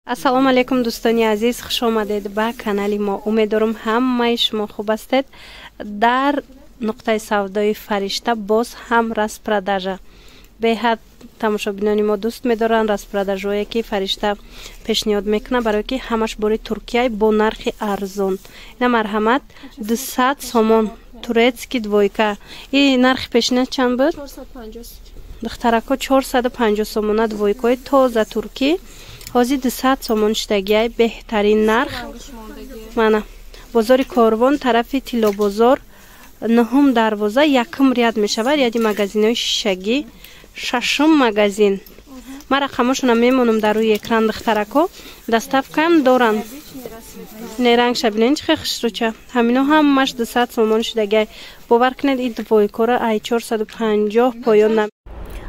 Ассалому алайкум, дӯстони азиз, хуш омадед ба канали мо. Умедворам, ҳамаи шумо хуб ҳастед. Дар нуқтаи савдои Фаришта боз ҳам распродажа. Беҳад тамошобинони мо дӯст медоранд распродажҳое, ки Фаришта пешниҳод мекунад, барое ки ҳамаш бори Туркияй бо нархи арзон. Ина, марҳамат, 200 сомон турецкий двойка. И нархи пешина чанд буд, духтарако? 450 сомона двойкаҳои тоза туркӣ ҳозир 200 сомон шудагиай. Беҳтарин нарх. Мана, бозори Корвон, тарафи Тиллобозор, нуҳум дарвоза, якум ряд мешавад, ряди магазинҳои шишагӣ, шашум магазин. Ман рақамошона мемонам дар рӯи экран, духтарако. Доставкаам доранд. Не, рангша бинен, чӣ хел хушрӯча. Ҳамино ҳамаш 200 сомон шудагиай. Бовар кунед, и двойкора ай 450 поён.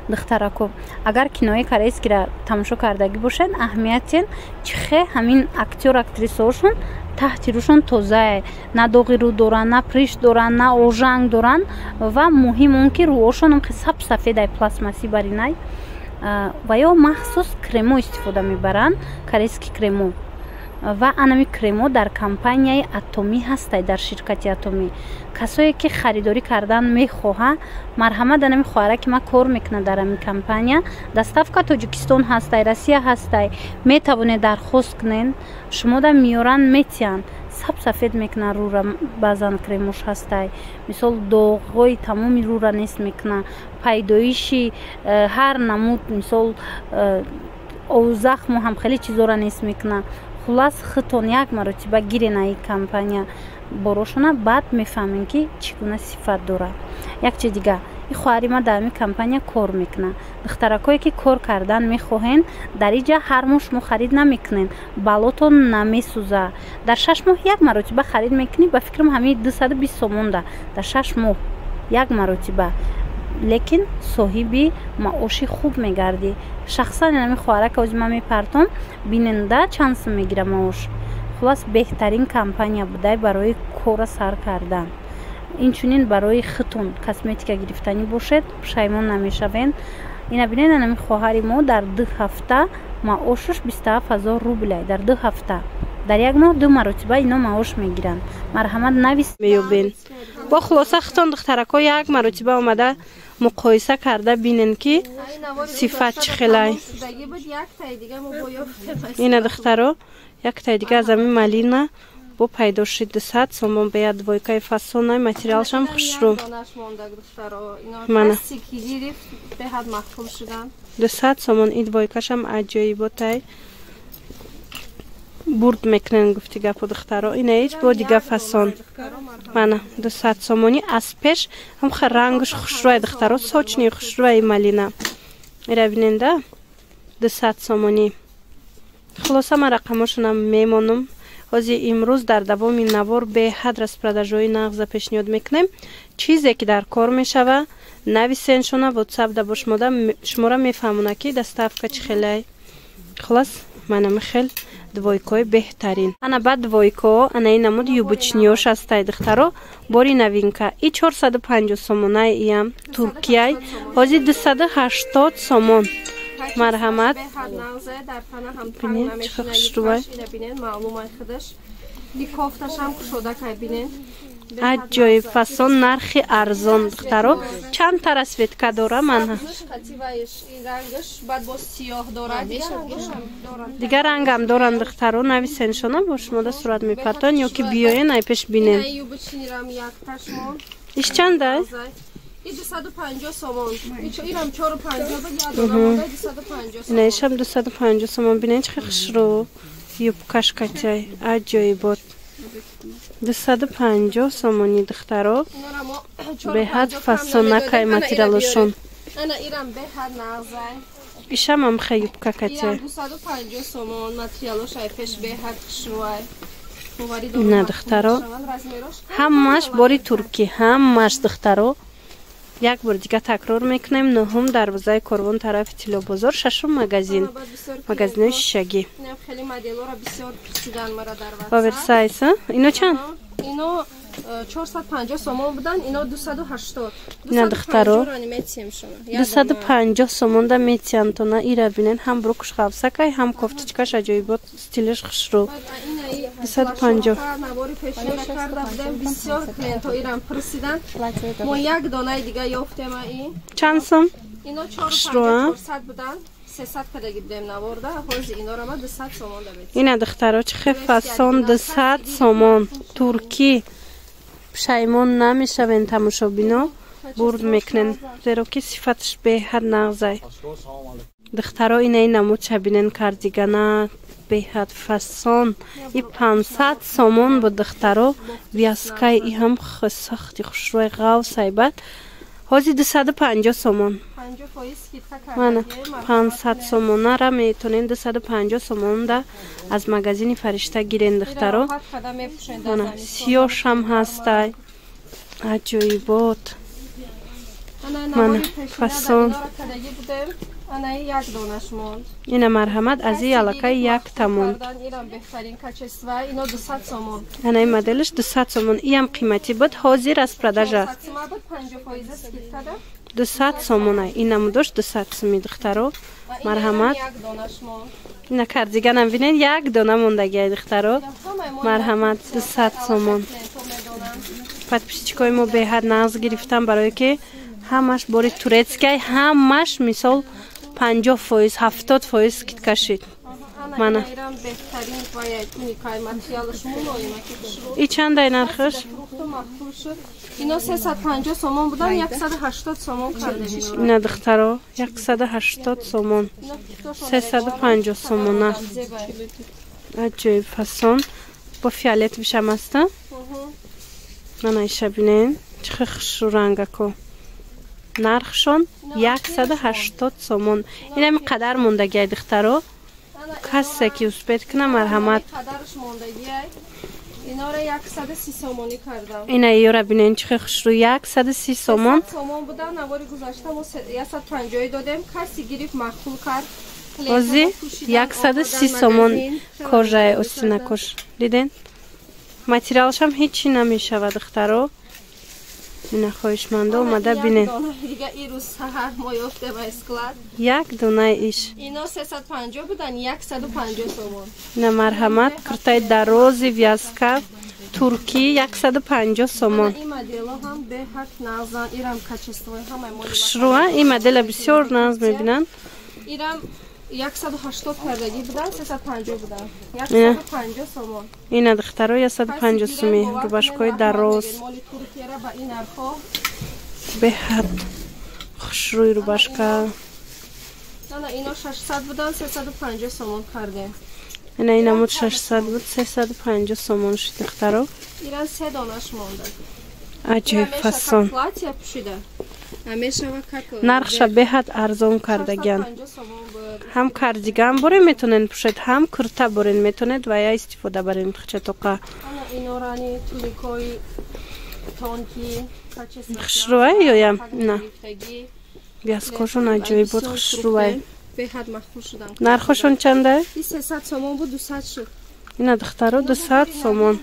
Духтарако, агар кинои корейскиро тамошо кардагӣ бошед, аҳамиятен чӣ хе ҳамин актёр, актрисаҳошон таҳти рӯшон тозае, на доғи рӯ доранд, на прыщ доранд, на ожанг доранд ва муҳим он ки рӯҳошон саб сафедай, пластмассӣ баринай. Ва ё махсус кремо истифода мебаранд, корейский кремо. Ва анами кремо дар компанияи Атомӣ ҳастай, дар ширкати Атомӣ. Касое ки харидорӣ кардан мехоҳа, марҳамат, анами хоҳара ки ман кор мекунад дар ами компания. Доставка Тоҷикистон ҳастай, Россия ҳастай, метавонед дархост кунед, шумода меёранд, метиҳанд. Саб сафед мекунад рӯра. Баъзан кремош ҳастай, мисол, доғҳои тамоми рӯра нест мекунад, пайдоиши ҳар намуд, мисол, овзахму ҳам хеле чизора нест мекунад. Хулас, худтон як маротиба гирен аи компания борошона, баъд мефаҳмем, ки чӣ гуна сифат дорад. Як чиз дига: и хоҳари ман дар ҳамин компания кор мекунад. Духтаракое ки кор кардан мехоҳен, дар иҷа ҳар моҳ шумо харид намекунед, балотон намесӯза. Дар 6 моҳ як маротиба харид мекунӣ. Ба фикрам, ҳамин 220 сомонда дар 6 моҳ як маротиба, лекин соҳиби маоши хуб мегардӣ. Шахсан ҳамин хоҳарака ози ман мепартом, биненда, чанд сум мегира маош. Хулас, беҳтарин компания будай барои кора сар кардан. Инчунин барои худтон косметика гирифтанӣ бошед, пушаймон намешавен. Ина бинед, анами хоҳари мо дар 2 ҳафта маошаш 27 000 рублай дар 2 ҳафта. Дар як моҳ ду маротиба ино маош мегиранд. Марҳамат, навис. Меёбен. Бо хулоса, худтон, духтарако, як маротиба омада муқоиса карда бинен, ки сифат чӣ хелай. Ина, духтаро, яктаи дига аз ҳамин малина бо пайдо шуд, 200 сомон. Бея двойкаи фасонай, материалшам хушрӯ. Мана, 200 сомон и двойкашам аҷоиботай. Бурд мекунен, гуфти гапу, духтаро. Ина ҳеҷ бо дига фасон. Мана, 200 сомонӣ. Аз пеш ҳамха рангш хушрӯай, духтаро, сочный, хушрӯай малина. Ира биненда, 200 сомонӣ. Хулоса, ман рақамошонам мемонам. Ҳозир имрӯз дар давоми навор беҳад распродажҳои нағза пешниҳод мекунем. Чизе ки дар кор мешава, нависеншона, ватсап да бошмода, шуморо мефаҳмона, ки доставка чӣ хелай. Хулас, манами хел двойкаҳои беҳтарин. Ана баъд двойкаҳо, ана ин намуд юбочныйош ҳастай, духтаро, бори новинка. И 450 сомонаи, иам туркияй, ҳозир 280 сомон. Марҳамат, бинед, чӣ хел хушрӯвай. Кофташам кушодакай, бинед. Аҷоиб фасон, нархи арзон, духтаро. Чандта расцветка дора, мана. Баъд боз сиёҳ дорад. Дигар рангам доранд, духтаро. Нависеншона, бо шумода сурат мепартоян ё ки биёен, ай пеш бинен. Юбочныйрам якташмон. Иш чанда? И 250 сомон. Ирам 450 буд, як дона монда, 250 сомон. Ина ишам 250 сомон. Бинен, чӣ хушрӯ юбкаш качай, аҷоибот. 250 сомони, духтаро. Инора мо Беҳад фасонакай материалошон. Ана ирам беҳад нағзай. Ишам амха юбка качай. Ирам 250 сомон, материалош ай пеш беҳад хушрӯай. Боварӣ дорам, Ина, маъқул духтаро. мешаванд размерош. Ҳамаш бори туркӣ, ҳамаш, духтаро. Як бор дига такрор мекунем: нуҳум дарвозаи Корвон, тарафи Тиллобозор, шашум магазин, Ана баъд бисёр магазинои клиентҳо шишагӣ. Инам хеле моделҳоро бисёр пурсидан мара дар WhatsApp. Оверсайз, а? Ино чанд? Ино 450 сомон будан, ино 280. Ина духтаро 250 сомон да метиантона. Ира бинен, ҳам брюк ш ғафсакай, ҳам кофточка ш аҷоибот, стилиш хушрӯ. 250. Навори пешина карда будем, бисёр клиентҳо ирам пурсидан. Мо як донаи дига ёфтем ин. Чанд сом? Ино 450 будан. 300 кадаги будем наворда, ҳозир инора ма 200 сомон да метием. Ина духтаро, чӣ хел фасон, 200 сомон. Туркӣ, пушаймон намешавен, тамошобино, бурд мекунен, зеро ки сифаташ беҳад нағзай. Духтаро, инаи намудша бинен, кардигана беҳад фасон, и 500 сомон буд, духтаро. Вязка и и ҳам сахти хушрӯи ғавсай, бад ҳозир 250 сомон. Мана 500 сомонара метонен 250 сомонда аз магазини Фаришта гирен, духтаро. Мана сиёшам ҳастай, аҷоибот, мана фасон. Ина марҳамат, аз и аллакай якта монд. Анаи моделаш 200 сомон, иам қиматӣ буд, ҳозир распродажа 200 сомона. Ин намудош 200 суми, духтаро, марҳамат. Ина кардиганам бинен, як дона мондагиай, духтаро, марҳамат, 200 сомон. Подписчик ои мо беҳад нағз гирифтам, барое ки ҳамаш бори турецкий, ҳамаш мисол 50%, 70% скидка шид. Мана и чандай нархаш? Ино 350 сомон будан, 180 сомон кардем. Ина духтаро, 180 сомон, 350 сомона. Аҷоиб фасон, бо фиолетовый шам аста. Мана иша бинен, чӣ хел хушрӯрангако. Нархшон 180 сомон. Инами қадар мондагиай, духтаро, касе ки успеть куна, марҳамат. Инора 130 сомонӣ кардам. Ина ёра бинен, чӣ хел хушрӯ, 130 сомон. Сомон будан, навори гузашта мо 150 додем, каси гирифт, маъқул кард. Ози 130 сомон. Кожа и остинакош диден, материалшам ҳечи намешавад, духтаро. Ина хоҳишмандо омада бинен. Як донаи иш. Ино 350 будан, 150 сомон. Ина марҳамат, куртаи дарози вязка туркӣ 150 сомон. Хушрӯа, ин модела бисёр нағз мебинанд. 180 кардагӣ будан, 350 будан, 150 сомон. Ина духтаро, 150 суми рубашка ҳои дароз, беҳад хушрӯи рубашка. Ино 600 будан, 350 сомон кардем. Ина инамуд 600 буд, 350 сомон шуд, духтаро. Иран се донаш монда. Аҷоиб фасон, нархша беҳад арзон кардагиан. Ҳам кардиган борен метонед пӯшед, ҳам курта борен метонед ва я истифода барен хчатоқа. Хушрӯай ёям на вязка шон аҷоиб буд, хушрӯай. Нархошон чанда? Ина духтаро, 200 сомон.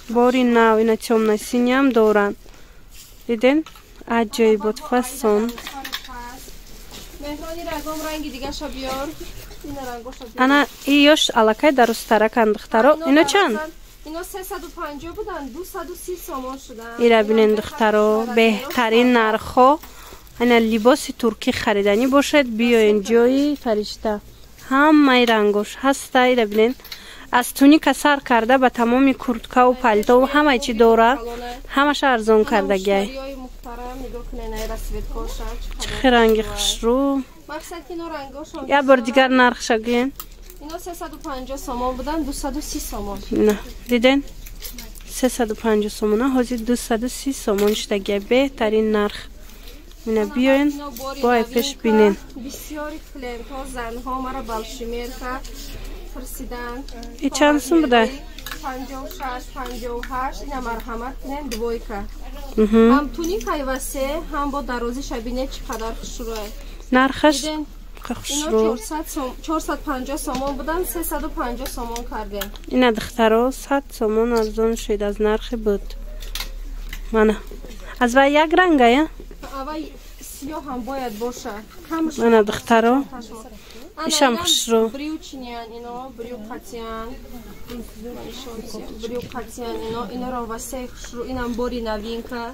Бори нав, ина тёмно-синий ам доранд, диден, аҷоибот фасон. Меҳрони, рагом ранги дигаша биёр. Ана иёш аллакай дарозтараканд, духтаро. Ино чанд? Ино 350 будан, 230 сомон шудан. Ира бинен, духтаро, беҳтарин нархҳо. Ана либоси туркӣ хариданӣ бошед, биёен ҷои Фаришта, ҳамаи рангош ҳаста. Ира бинен, аз туника сар карда ба тамоми курткаву пальтову ҳамаи чӣ дора, ҳамаша арзон кардагиай. Чӣ хел ранги хушрӯ! Як бор дигар нархша гӯен. Ино 350 сомон будан, 230 сомон. На диден, 350 сомона ҳозир 230 сомон шудагиай, беҳтарин нарх. Ина биёен, бо пеш бинен. Бисёри клиентҳо, занҳо мара балшимерка пурсиданд. И чанд сум буда? 56, 58. Ина марҳамат кунен, двойка. Ҳам туникаи васеъ, ҳам бо дарозиша бинед, чӣ қадар хушрӯе. Нархаш Чӣ хушрӯ. 450 сомон будан, 350 сомон кардем. Ина духтаро 100 сомон арзон шуд аз нархи буд. Мана. Аз вай як ранга, я? Авай сиёҳ ҳам бояд боша. Мана духтаро. Ишам хушрӯ. Брючныян ино, брюк қатиян. Брюк қатиян ино, иноро васеъ хушрӯ, инам бори новинка.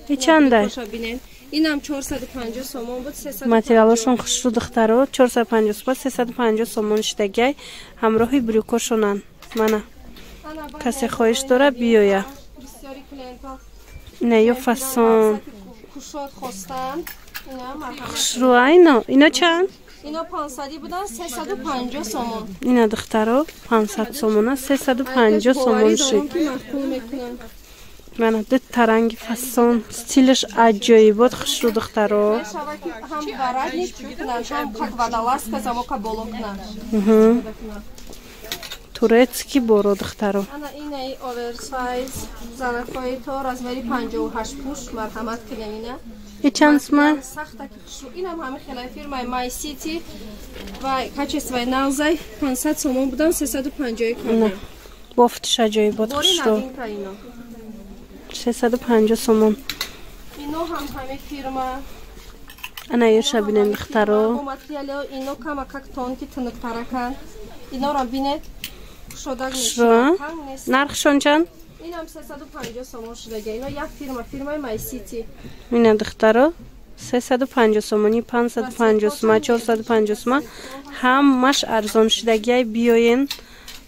И чандай? Инам 450 сомон буд, 350. Материалошон хушрӯ духтаро, 450 сомон, 350 сомон шидагиай, ҳамроҳи брюкошонан. Мана. Касе хоҳиш дора биёя. Ина ё фасон. Кушод хостанд. Ина марҳамат. Хушрӯ айно. Ино чанд? Ино 500 будан, 350 сомон. Ина духтаро 500 сомона, 350 сомон шид. Мана ду таранги фасон, стилаш аҷоибот хушрӯ духтаро. Ҳам воротник кунанд, ҳам как водолазка замока боло кунанд. Турецкий боро духтаро. Ана инаи оверсайз занакҳои то размери 58 пуш марҳамат кунем ина. И чанд сума? Сахтаки хушрӯ. Инам ҳами хелай фирмаи My City ва качествои нағзай 500 сомон будан, 350 кардем. Бофтиш аҷоибот хушрӯ. 350 сомон. Ино ҳам ҳами фирма. Ана ёша бинен духтаро. Материали ино кама как тонки тунуктаракан. Иноро бинед. Кушодаг мешавад. Нархшон чанд? Инам 350 сомон шудага. Ино як фирма, фирмаи My City. Ина духтаро 350 сомони, 550 сума, 450 сума ҳамаш арзон шудагиай. Биёен,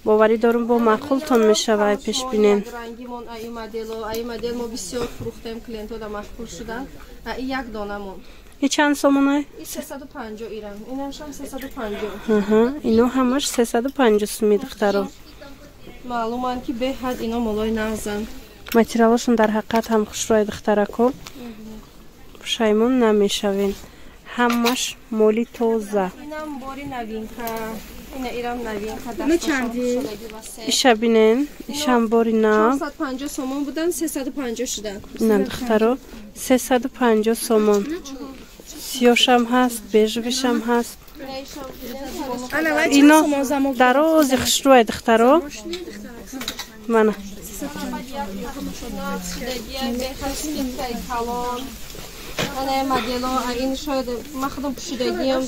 боварӣ дорум бо маъқултон мешавад пешбинен. Рангимон аи модело, аи модел мо бисёр фурӯхтем, клиентҳо маъқул шуданд. Аи як донамон. И чанд сомонай? И 350 ирам. Инамшам 350. Аҳа, ино ҳамаш 350 суми духтаро. Маълуманд ки беҳад ино молои нағзанд. Материалошон дар ҳақиқат ҳам хушрӯй духтарако. Пушаймон намешавен. Ҳамаш моли тоза. Инам бори новинка. Ина ирам новинка. Иша бинен, ишам бори нав. 450 сомон будан, 350 шудан. Ина духтаро 350 сомон. Сиёшам ҳаст, бежевишам ҳаст. Ино дарози хушрӯй духтаро. Мана. Ана модело, ин шояд ман худам пӯшидагиам,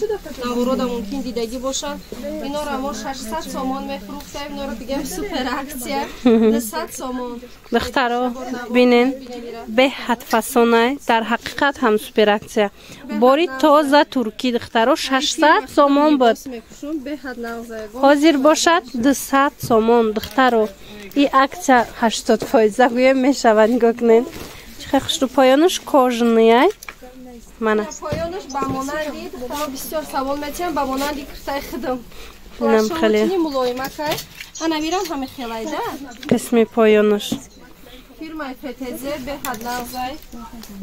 наворода мумкин дидагӣ бошад. Инора мо 600 сомон мефурӯхтем, инора дигам супер акция 200 сомон. Духтаро бинен, беҳад фасонай, дар ҳақиқат ҳам супер акция. Бори тоза туркӣ духтаро 600 сомон буд. Ҳозир бошад 200 сомон духтаро. И акция 80% гӯем мешавад, нигоҳ кунед. Чӣ хушрӯ поёнаш кожаный. Мана. Поёнаш ба монанди духтаро бисёр савол метиҳам, ба монанди киртаи худам. Инам хеле мулоимакай. Ана мирам ҳами хелай да. Қисми поёнаш. Фирмаи ФТЗ беҳад нағзай.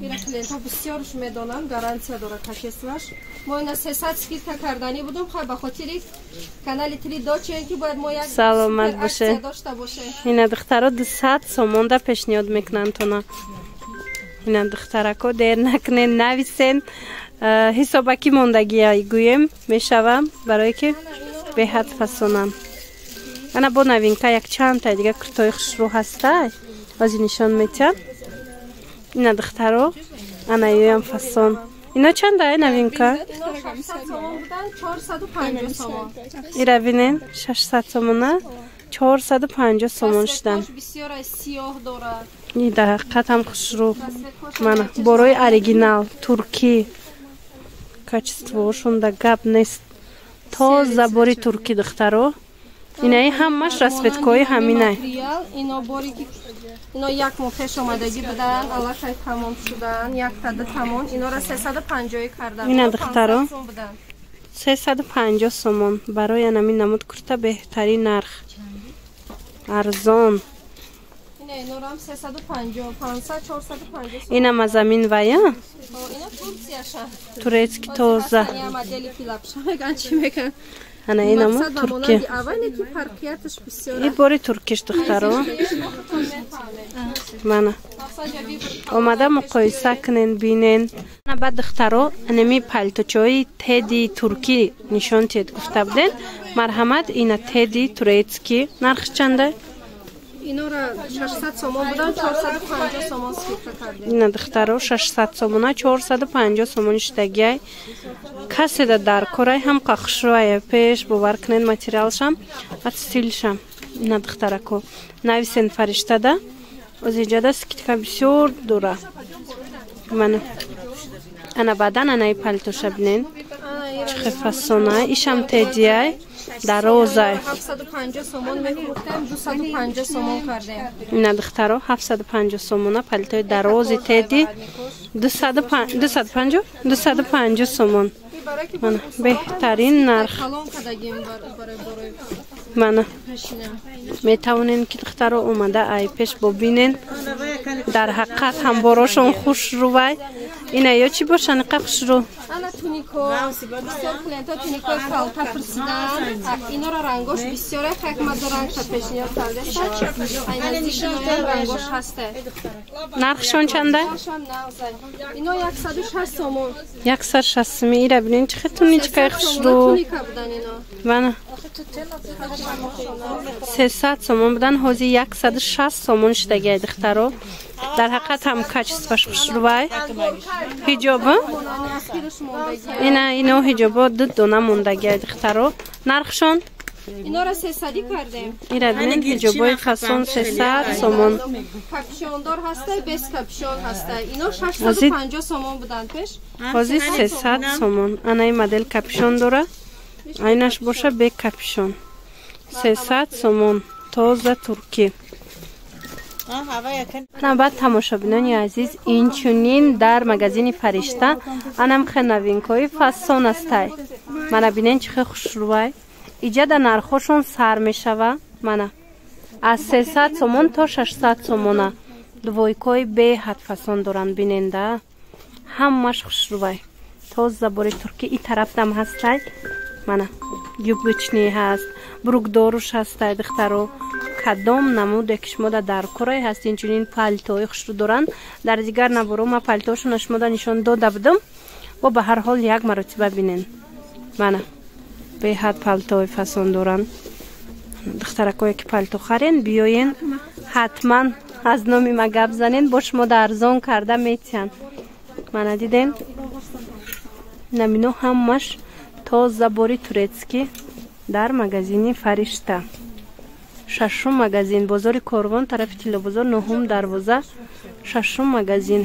Ира клиентҳо бисёрш медонанд, гарантия дорад качествоаш. Мо ина 300 скидка карданӣ будум, хай ба хотири канали 3 дочен ки бояд мо як саломат боше. Дошта боше. Ина духтаро 200 сомонда пешниҳод мекунанд тона. Ина духтарако дер накунен, нависен. Ҳисобакӣ мондагия гӯем мешавам, барое ки беҳад фасонам. Ана бо новинка як чандтай дига куртои хушрӯ ҳастай. Ози нишон метиҳам. Ина духтаро, ана ёям фасон. Ино чандай новинка? Ино 600 сомон будан, 450 сомон. Ира бинен, 600 сомона, 450 сомон шудан. Бисёр сиёҳ дорад. И дар ҳақиқат ҳам хушрӯ. Мана борои оригинал туркӣ. Качествоошон да гап нест. Тоза бори туркӣ духтаро. Инаи ҳамаш расцветкои ҳаминай. Ино бори ки ино як моҳ пеш омадагӣ будан, аллакай тамом шудан, якта тамом. Инора 350 кардан. Ина духтаро 350 сомон барои анамин намуд курта беҳтарин нарх. Арзон. Ина инорам 350, 500, 450. Инам аз амин вая? Ина Турцияша. Турецки тоза. Модели филапша меган чӣ меган? Ана инамо турки. И бори туркиш духтаро. Мана. Омада муқоиса кунен, бинен. Баъд, духтаро, анами палточои теди туркӣ нишон тиҳед гуфта буден. Марҳамат, ина теди турецкий нархш чанда? Инора 600 сомон будан, 450 сомон скидка кардем. Ина, духтаро, 600 сомона 450 сомони шудагиай. Каседа дар корай ҳам қахшуая пеш, бовар кунед, материалшам ва стилшам. Ина, духтарако, нависен Фариштада. Озиҷада скидка бисёр дора. Мана, ана баъдан анаи палтоша бинен, чӣ хел фасона. Ишам тедиай, дарозай. 750 сомон мефурӯхтем, 250 сомон кардем. Ина, духтаро, 750 сомона палтои дарози теди, 250, 250 сомон. Мана, беҳтарин нарх. Мана, метавонем ки, духтаро, омада ай пеш бобинен. Дар ҳақиқат ҳамборошон хушрувай. Ина ё чӣ бошанд иқа хушрӯ? Ана тунико, бисёр клиентҳо туникои калта пурсидан. Инора рангош бисёре, як ма ду рангша пешниҳод кардастам. Рангош ҳаста. Нархшон чанда? Ино 160 сомон. 160 сими. Ира бинен, чӣ хел туничкаи хушрӯ. Мана, 300 сомон будан, ҳозир 160 сомон шудагиай, духтаро. Дар ҳақиқат ҳам качествош хушрӯвай. Ҳиҷоба ина, ино ҳиҷобо ду дона мондагиай, духтаро. Нархшон? Инора 300 кардем. Ира бинен, ҳиҷобои фасон 300 сомон. Капюшондор ҳаста, без капюшон ҳаста. Ино 650 сомон буданд пеш. Ҳозир 300 сомон. Анаи модел капюшон дора, айнаш боша бе капюшон, 300 сомон, тоза туркӣ. Баъд, тамошобинони азиз, инчунин дар магазини Фаришта анам хе новинкои фасон астай. Мана, бинен, чӣ хе хушрӯвай. Иҷада нархҳошон сар мешава, мана, аз 300 сомон то 600 сомона. Двойкои беҳад фасон доранд, биненда, ҳамаш хушрӯвай, тоза бори туркӣ. И тарафдам ҳастай, мана, юбочный ҳаст, брюкдоруш ҳастай. Духтаро, кадом намуде ки шумода дар корае ҳаст, инчунин палтои хушрӯ доранд. Дар дигар наворо ма палтоошона шумода нишон дода будам, бо ба ҳар ҳол як маротиба бинен. Мана, беҳад палтои фасон доранд. Духтаракое ки палто харен, биёен, ҳатман аз номи ма гап занен, бо шумода арзон карда метиҳанд. Мана, дидем, намино ҳамаш тоза бори турецкий дар магазини Фаришта, шашум магазин, бозори Корвон, тарафи Тиллобозор, нуҳум дарвоза, шашум магазин.